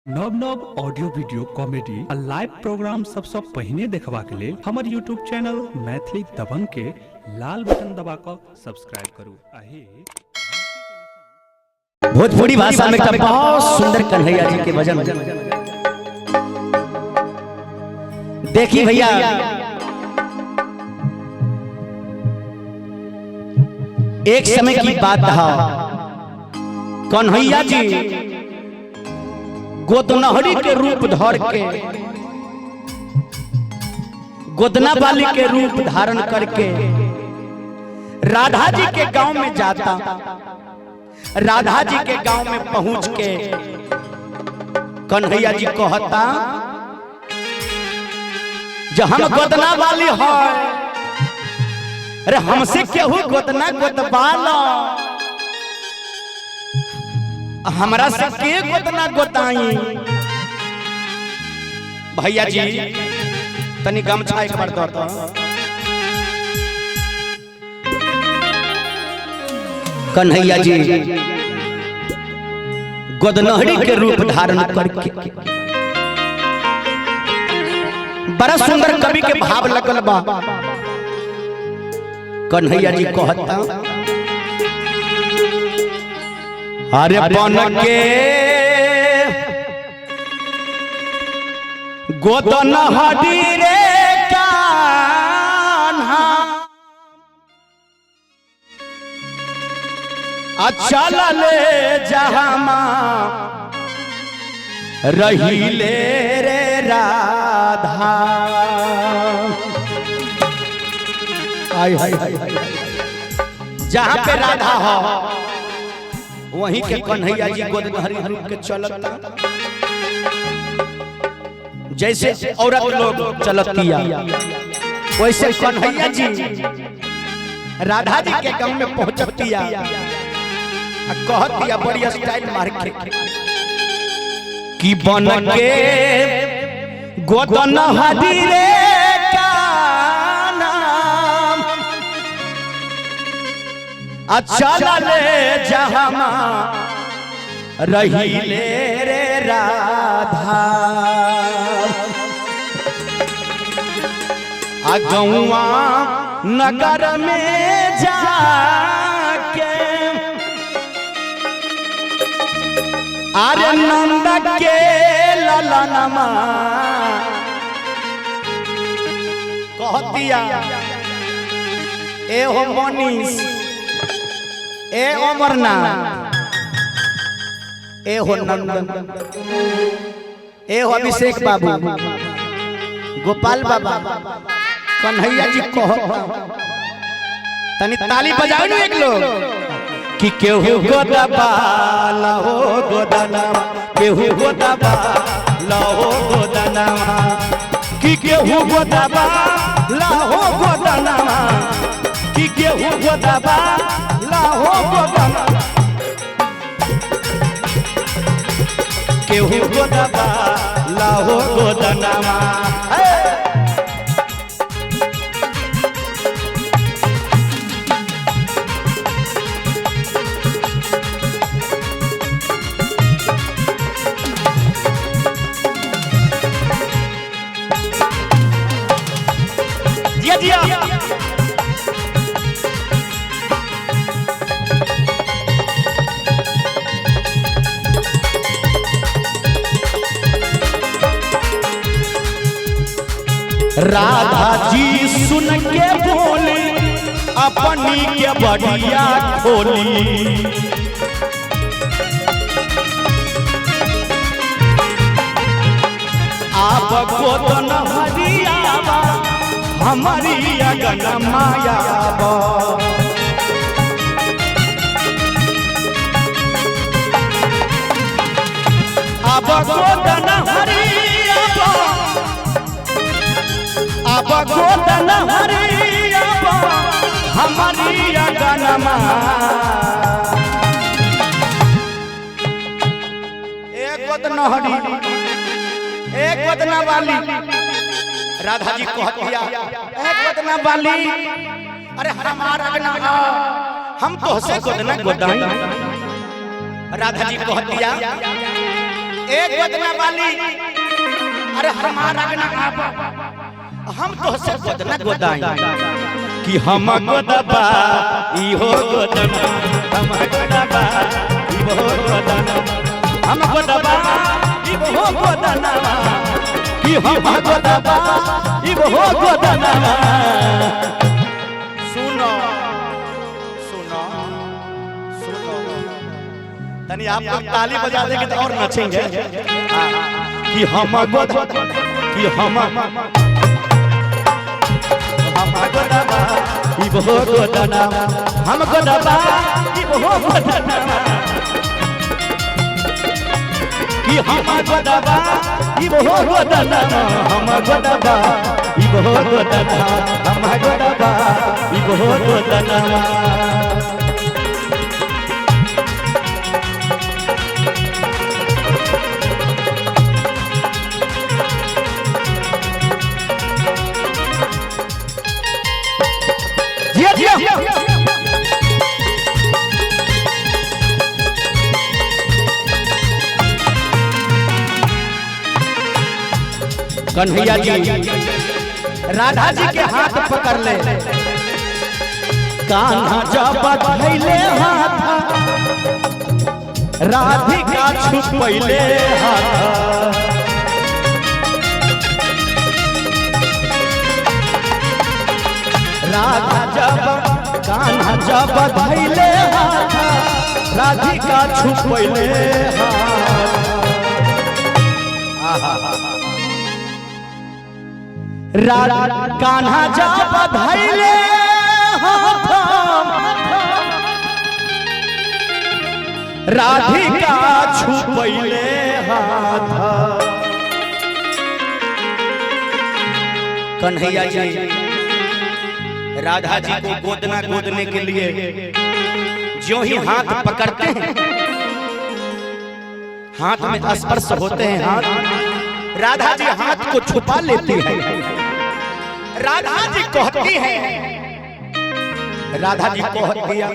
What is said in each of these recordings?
नव नव audio video comedy आ लाइव प्रोग्राम सबसँ पहिने देखबाक लेल हमर यूट्यूब चैनल मैथिली दबंग के लाल बटन दबा कऽ सब्सक्राइब करू आ हे भोजपुरी भाषा में एक बहुत सुंदर कन्हैया जी के भजन देखी भैया। एक समय की बात है, कन्हैया जी गोदनहरी के रूप धर के, गोदना वाली के रूप धारण करके राधा जी के गांव में जाता। राधा जी के गांव में पहुंच के कन्हैया जी कहता जो हम गोदना वाली है, अरे हमसे केहू गोदना गोदबाला, हमरा से के गोदना गोदाई। भैया जी तनी गमछा एक बार दो तो। कन्हैया जी गोदनहरी के रूप धारण करके बड़ा सुंदर कवि के भाव लगल बा। कन्हैया जी कहता अरे बन के गोदनहरी रे कान्हा, अच्छा ले जहामा रही ले रे राधा। आय हाय हाय हाय, जहाँ पे राधा हो वहीं के कन्हैया जी गोदनहरी रूप के चलता, जैसे औरत लोग चलतिया वैसे कन्हैया जी राधा जी के गांव में पहुंचतिया आ कहतिया बड़ी स्टाइल मार के कि बन के गोदनहरी रे कान्हा, अच्छा ले जहामा रही ले रे राधा। आ गौआ नगर में जाके अरे नंद के ललनमा कहतिया ए हो मनीष, ए अमरनाथ, ए हो नंदन, ए हो अभिषेक बाबू, गोपाल बाबा। कन्हैया जी कहता तनी ताली बजाओ ना एक लोग कि केहू गोदबा लहो गोदनामा, केहू गोदबा लहो गोदनामा, कि केहू गोदबा लहो गोदनामा, कि केहू गोदबा लहो गोदनामा, केहू गोदबा लहो गोदनामा। जिया जिया राधा जी सुन के बोली अपनी के बढ़िया खोली, आप गोदन हरियावा हमारी अगन माया। अब गोदन हरियावा, अब गोदन हरियावा हमारी अगन माया। एक गोदन हरी, एक गोदना वाली राधा जी कहतिया ए गोदना वाली, अरे हमारा अगना हम तो हसे गोदना गोदाई। राधा जी कहतिया एक गोदना वाली, अरे हमारा अंगना आबा, हम तो से गोदना गोदाई कि हम गोदबा इहो गोदना, हम गोदबा इहो गोदना, हम गोदबा इहो गोदना, कि हम गोदबा इहो गोदना। सुनो सुनो सुनो, तनी आप लोग ताली बजा देंगे तो और नाचेंगे। कि हम गोद, कि हम गोदबा इहो गोदना, हम गोदबा इहो गोदना, कि हम गोदबा इहो गोदना, हम गोदबा इहो गोदना, हम गोदबा इहो गोदना। कन्हैया जी राधा जी के हाथ पकड़ ले, कान्हा जब धैले हाथ, राधिका छुपैले हाथ। राधा जब कान्हा जब धैले हाथ, राधिका छुपैले हाथ। राधा कान्हा जब धैले हाथ, राधिका छुपैले हाथ। कन्हैया जी राधा जी को गोदना गोदने के लिए जो ही हाथ पकड़ते हैं, हाथ में स्पर्श होते हैं हाथ, राधा जी हाथ को छुपा लेती है। राधा जी कहती है, राधा जी कह दिया,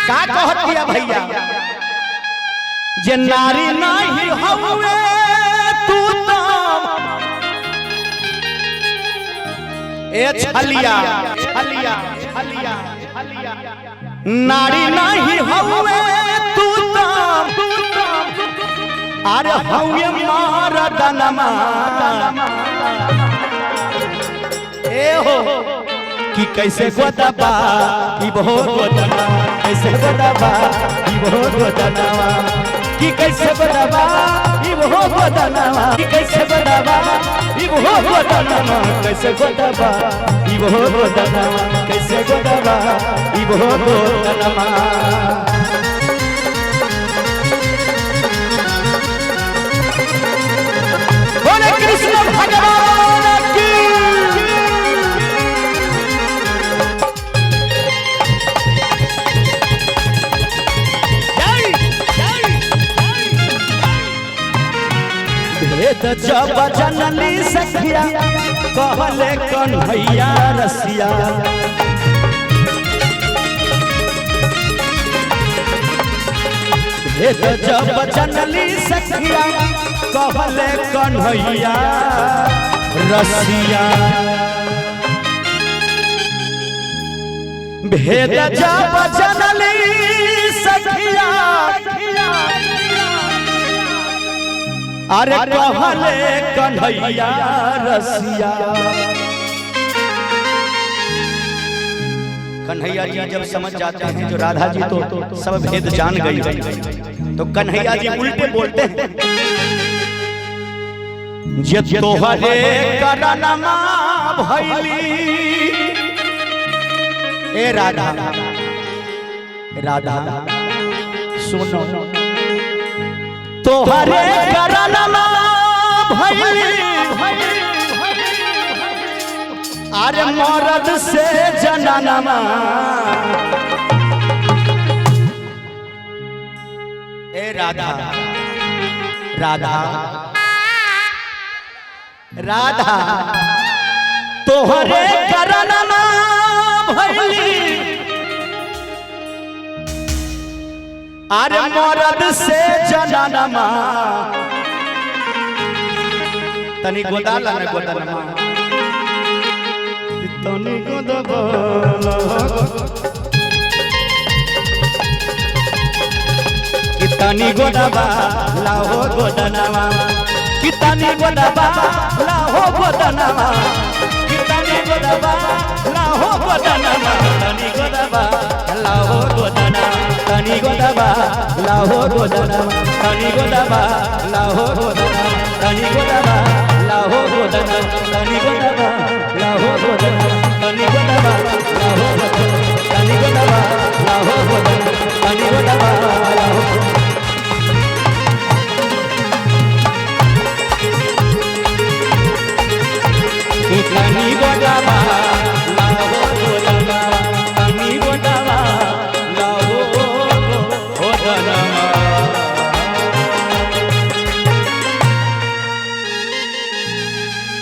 का कह दिया भैया, जे नारी नहीं हवे तू तो ए छलिया छलिया छलिया, नारी नहीं हवे तू तो, अरे हवे मारदनमा। ए हो कि कैसे गोदबा इहो गोदना, कैसे गोदबा इहो गोदना, कि कैसे गोदबा इहो गोदना, कि कैसे गोदबा इहो गोदना, कैसे गोदबा इहो गोदना, कैसे गोदबा इहो गोदना। बोले कृष्ण भगवान की। भेद जब जनली सखिया, कहले कन्हैया रसिया। भेद जब जनली सखिया, कहले कन्हैया रसिया। भेद जब जनली सखिया, अरे कहले कन्हैया रसिया। कन्हैया जी जब समझ जाते हैं जो राधा जी तो सब भेद जान गई, तो कन्हैया जी उल्टे बोलते हैं, जे तोहरे करनमा भैली। ए राधा राधा सुनो, तोहरे करनमा भैली, अरे मरद से जनानमा। ए राधा राधा राधा तोहरे करनमा भैली, अरे मरद से जनानमा तनी गोदाला न गोदनमा, तनी गोदबाला, कितनी गोदबा लाहो गोदनवा, कितनी गोदबा लाहो गोदनवा, कितनी गोदबा लाहो गोदनवा, तनी गोदबा लाहो गोदना, तनी गोदबा लाहो गोदनवा, तनी गोदबा लाहो गोदना, तनी गोदबा लाहो गोदना, तनी गोदबा लाहो गोदना।